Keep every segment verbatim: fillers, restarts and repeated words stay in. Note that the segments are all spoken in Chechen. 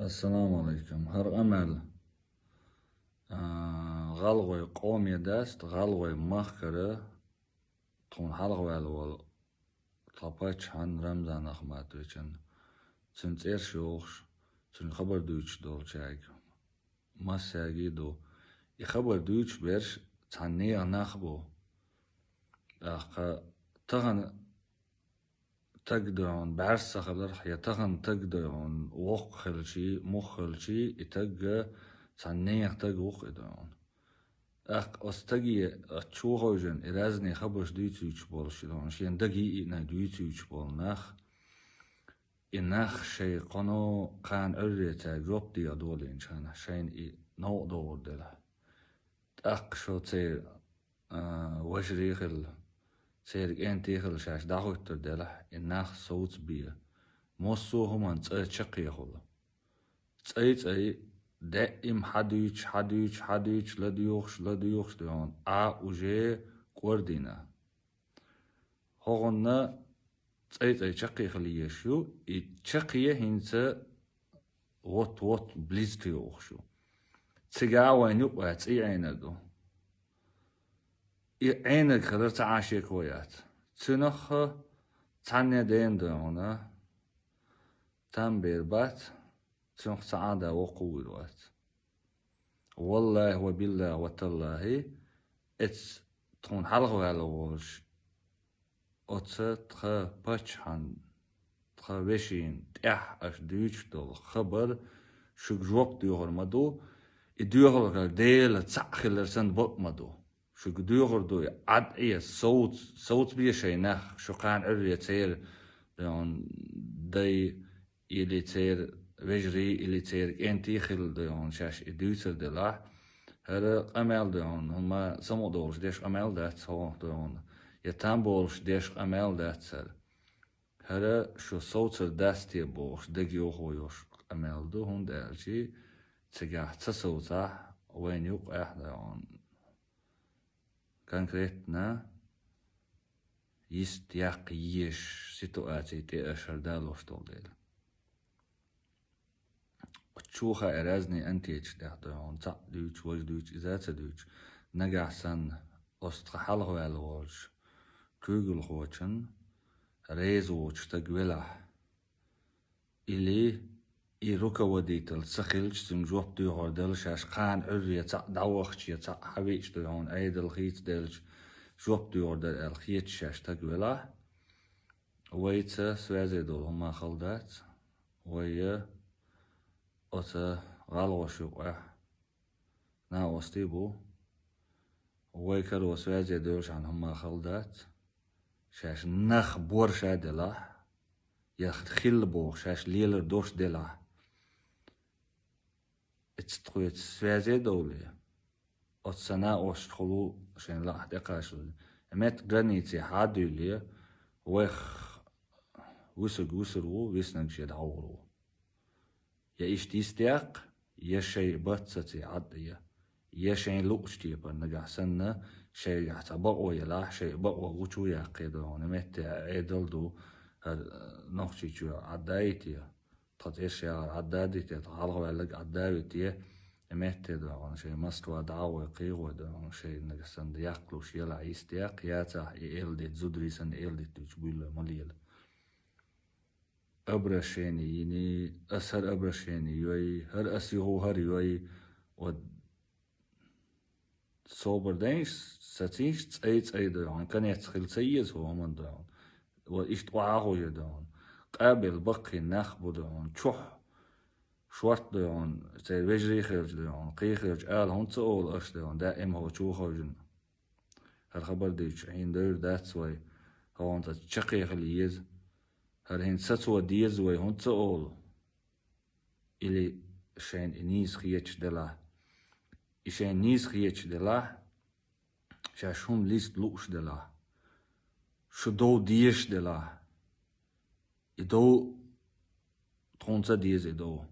Ассаламу алейкум. ХӀара къамаьл, а, гӀалгӀай къоме дац, гӀалгӀай махкара тхона хьалхаваьлла волу тхан паччахьан Рамзан Ахматовичан, цуьнан цӀераш йохуш, цуьнан хабар дуьйцуш долчаьрга массаьрга а ду. И хабар дуьйцуш берш цхьана нехан нах бу. ТӀаккха тахана таг дойгӀун бӀаьрса ца хиларх, я тахана таг дойгӀун воккха хилчий, мух хилчий, и таг цхьана нехан таг ву-кх и дойгӀун. ТӀаккха оцу таге, оцу чу хевшина, и разные хабарш дуьйцуьйтуш болуш дойгӀун, шена даге йиъна дуьйцуьйтуш болу нах, и нах шайн кхано кхана Ӏуьрре цаьрга жоп деха долийначхьана, шайна и новкъа догӀур делахь. ТӀаккха шо церан, а, вежарий хилла, церан кӀентий хилла шаьш дӀахӀуьттур делахь, и нах совцабе, массо а хӀуманна цӀа чаккхе хуьлу. ЦӀай-цӀай, даим хьадуьйцуш, хьадуьйцуш, хьадуьйцуш, ладоьгӀуш, ладоьгӀуш дойгӀун, Ӏа уже кӀордийна. ХӀокхунна цӀай-цӀай чаккхе хила езаш ю, и чаккхе хӀинца вот-вот близко йогӀуш ю. Цигахь вайна юкъа цӀий Ӏенар ду. И Ӏенарг хилар ца Ӏа шеко яц. Цуьнах цхьанне дена дойгӀуна там бер бац, цуьнах ца Ӏа да воккхавур вац. Валлахи ва биллахи ва таллахи, эцу тхуна хьалхаваьлла волуш, оцу тхан паччахьан, тхан вешин тӀехь аша дуьйцуш долу хабар шуьга жоп доьхур ма ду, и доьхург Делан цхьаъ хилар санна бакъ ма ду. Шуьга доьхур ду и Ӏад Ӏе, совц-, совцабе шайн нах, шу кхана Ӏуьрре церан, дойгӀун, дай или церан вежарий, или церан кӀентий хилла дойгӀун шаьш и дуьйцур делахь. ХӀара къамел дойгӀун, хӀума самукъадолуш деш къамел дац хӀокху дойгӀун, я там болуш деш къамел дац хӀара. ХӀара шу совцар дац те бохуш, дагайовхо йолуш къамел ду, хӀунда аьлча цигахь ца совцахь, вайна юкъахь дойгӀун конкретно йист яккха езаш ситуаций тӀе аша хӀара далош долу дела. Чу хаьа разные антечаш тӀехь дойгӀун, цхьаъ дуьйцуш, важа дуьйцуш, иза а ца дуьйцуш, нагахь санна оцу тхан хьалхаваьлла волчу куьйгалхочун реза воцу стаг велахь, или и руководитель ца хилча, цуьнга жоп доьхур дела, шаьш кхана Ӏуьрре цхьаъ дӀавахча, я цхьаъ хьавеъча дойгӀун, Ӏедал хийцаделча, жоп доьхур дара аьлла хеташ шаьш стаг велахь, вайца связе долу хӀума хала дац, вай оцу гӀалгӀаша юкъахь накъостий бу. Вай каро связе девллачхьана хӀума хала дац. Шаьш нах бора ша делахь, я хилла боху шаьш лелар дош делахь, эццахь тхоьца связе довлий, оцу сан накъосташхула шайн лаахь тӀекхачалур. Метта границе хьа а дуьйлий, вайх вуьсург вуьсур ву, виснарг шен дӀавахар ву. Я иштта йистехь, я шайн бац саций Ӏад а, я шайн луучу кепара нагахь санна, шайгахь цхьа бакъо елахь, шайн бакъо гучу а яккхий дойгӀун, метте Ӏедал ду, хӀара Нохчийчоь Ӏад а йитий, тхан цӀераш яхар Ӏад а дитий, тхан хьалхаваьлларг Ӏад а витий, метте дойгӀун, шайн Москва дӀа а гӀой, кхий а гӀой дойгӀун, шайн нагахь санна яккхалуш елахь йистехь, яцахь и эладита, зударий санна эладита дуьйцу буьйлой ма лела. Обращение йиний, ас хӀара обращение йой, хӀара ас юху хӀара йой, вот собар дайнаш, сацийша цӀай-цӀай дойгӀун, конец хила ца еза хӀокху хӀуманна дойгӀун. Вот иштта охьа а хьожий дойгӀун. Къабел баккхий нах бу дойгӀун, чохь шорта дойгӀун, церан вежарий хилча дойгӀун, кхий хилча ала хӀунда ца олу аша дойгӀун, даим хӀокху чу хевшина. ХӀара хабар дуьйцуш Ӏийна девр дац вай, хӀокхунна цхьа чаккхе хила еза. ХӀара хӀинца сацо деза вай хӀунда ца олу? Или шайна и нийса хеташ делахь? И шайна нийса хеташ делахь, шаьш хӀума листа лууш делахь, шу дов дезаш делахь, и дов тхуна ца деза и дов.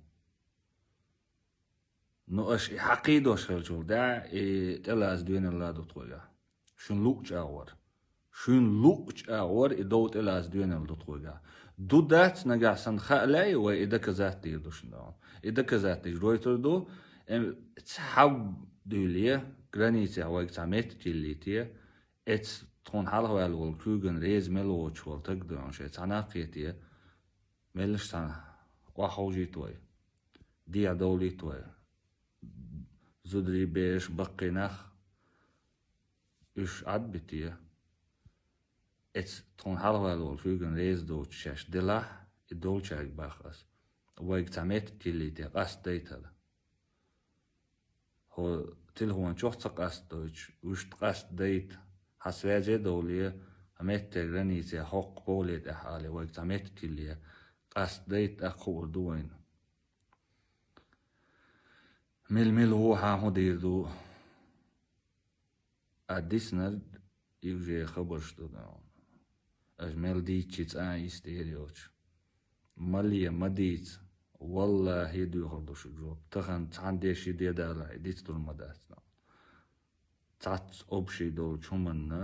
Ну, аша и хьакхийдош хилчул дӀа, и тӀелаза доьналла ду тхойгахь. Шуна луъучу агӀор. Шуна луъучу агӀор и дов тӀелаза доьналла ду тхойгахь. Ду дац нагахь санна хаале, вай и доказать дийр ду шуна. И доказать дийш дойтур ду, эм, цхьа дуьйле, границехь вайга цхьа метта тиллийте, эц тхуна хьалха ваьлла волу куьйган реза мел воцуш волу таг ду хьуна шайн цхьа нах кхете, меллаш цхьа охьаховжийта вай, дехьа довлийта вай, зударий, бераш, баккхий нах, уьш Ӏад бите, эц тхуна хьалха ваьлла волу куьйган реза доцуш шаьш делахь, и долчаьрга бах ас. Вайга цхьа метта тиллийте, къастадайтала. ХӀо телефон чохь ца къастадойтуш, вуьшта къастадайта, хьан связе а довле, хьан метта границе хьокху поле тӀехь але, вайга цхьа метта тилле, къастадайта, тӀаккха хуур ду вайна. Мила-мила ву, хьан хӀун дийр ду? А диснарг и уже хабарш ду, дан. Аш мел дийцчи цӀа а йиста эр йоцуш. Мале, ма дийца. Валлахьи, доьхур ду шуьга жоп. Тахана цхьана деши дедала и дицлур ма дац, дан. Цхьацца обший долчу хӀуманна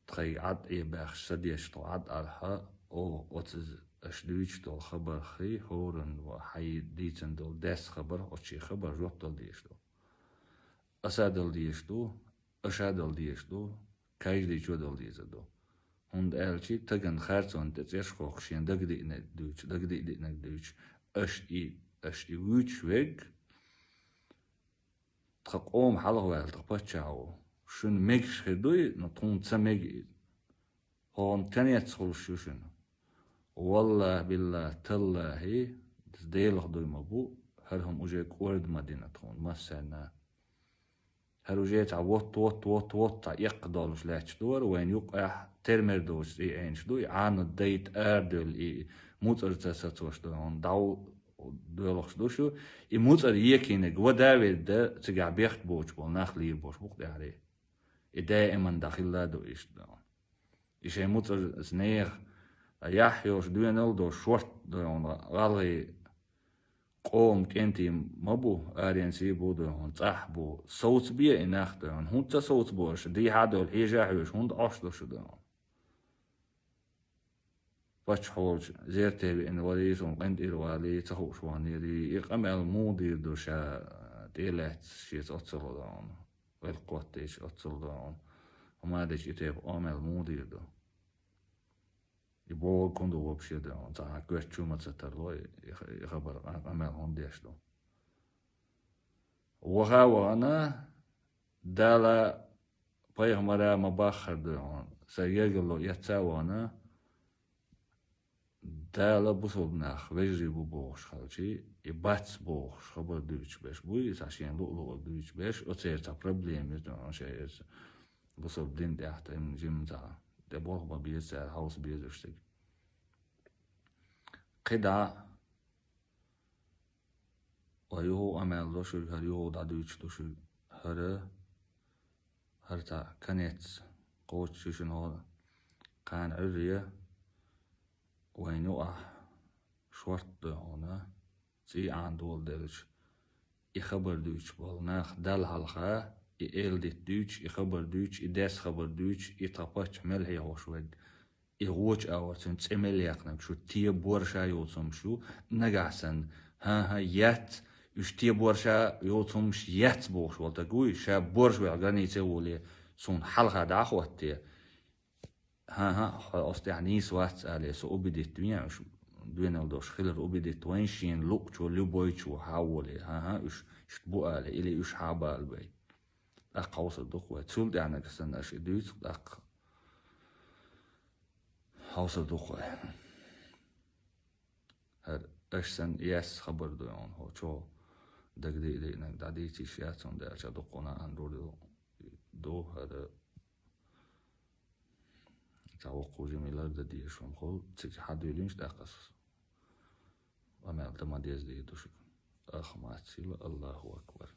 тхайга Ӏад Ӏе баьхча, са деш тхо Ӏад Ӏархьа, оха оцу аш дуьйцуш долу хабархий, хӀоранна ва хьайн дийцина долу дес хабар, оцу шен хабар жоп дала дезаш ду. Аса дала дезаш ду, аша дала дезаш ду, каждый чо дала дезар ду. ХӀунда аьлча тагана харцонна тӀе цӀерш хохку шен дагадиънарг дуьйцу, дагадиъ диънарг дуьйцу, аш и, аш и вуьйцуш верг, тхан къоман хьалха ваьлла тхан паччахь ву. Шуна мегаш хир дуй, но тхуна ца мега иза. ХӀокхунна конец хуьлуш ю шуна. Валлахьи, биллахьи, таллахьи, Делах дуй ма бу, хӀара хӀума уже кӀорда ма дина тхуна массарна. ХӀара уже цхьа вот, вот, вот, вот цхьа эккха долуш лаьтташ ду хӀара, вайна юккъехь тера-мера доцу цӀий Ӏенаш ду, и Ӏанат дайта арадевлла и муцӀарца сацош ду хьуна, дӀа доьлхуш ду шу, и муцӀар екийнарг ва да, ведда, цигахь бехк боцуш болу нах лийр болуш бу-кх тӀаьхьарий. И даиман дӀахилла а ду иштта. И шайн муцӀарца нехан яхь йолуш, доьналла долуш шорта ду хьуна, гӀалгӀай къоман кӀентий ма бу, аренций бу ду хьуна, цӀахь бу. Совцабе и нах ду хьуна. ХӀунда ца совцабо аша? Дийхьа а долу хьежа а хьоьжуш, хӀунда Ӏош ду шу ду хьуна? Паччахьалчу зерте веана варий, суна къинтӀера валий, ца хууш ваханарий, и къамел муха дийр ду ша тӀе а лаьцна шеца оццул ду хьуна, гӀиллакх хӀоттийча оццул ду хьуна, хӀума дича и тайпа къамел муха дийр ду? И бохург хӀун ду вообще ду хьуна, цхьа коьрта чу ма ца тарло, и, и хабар къа-, къамел хӀунда деш ду? Ваха а вахана, Дала пайхамара ма баххара ду хьуна, сан гергарло эцна а вахана, Дала бусалба нах вежарий бу бохуш хилчий, и бац бохуш хабар дуьйцуш берш буй, и цхьа шена луъу-луъург дуьйцуш берш, оцеран цхьа проблема ю ду хьуна шайн иза. Бусалба дин тӀехь тӀе жимма цхьа тӀе болх бан беза цара, хьовса беза уьш цига. КхидӀа Ва юха а къамел до шуьга, хӀара юха а дӀадуьйцуш ду шуьга. ХӀара, хӀара цхьа конец кхочуш ю шуна хӀора. Кхана Ӏуьйрре вайна юкъахь шорта ду хьуна, цӀий Ӏанадоладелча, и хабар дуьйцуш болу нах Далла хьалха, и эладита дуьйцуш, и хабар дуьйцуш, и дес хабар дуьйцуш, и тхан паччахь мел хьехош верг. И гӀоча агӀор цуьнан цӀе мел яьккхинарг шу те борша йоцу хӀумаш ю, нагахь санна, хӀан-хӀа, яц, уьш те борша йоцу хӀумаш яц бохуш волу таг вуй, ша борша вехь границе а воле, суна хьалха дӀа а хӀотте, хӀан-хӀа, хьо оцу тӀехь нийса вац але, со убедить вен уьш, доьналла долуш хилар убедить вайн шена луъучо, любойчо хьан а воле, хӀан-хӀа, уьш иштта бу але, или уьш хьан а бала бай. ТӀаккха хьовсур ду-кх вай. Цул тӀаьхьа нагахь санна аша и дуьйцу, тӀаккха хьовсур ду-кх вай. ХӀара аша санна эс хабар ду хьуна, хӀо чо дагадиъ-диънарг дӀадийца йиш яц, хӀунда аьлча дуккха нахана рур ду, ду хӀара цхьа воккхачу жимма лардан дезаш хӀума хуьлу, цига хьан дуьйлийча тӀаккха ас къамел дан ма деза дийр ду шуьга. Ах, мац хила, Аллаху акбар.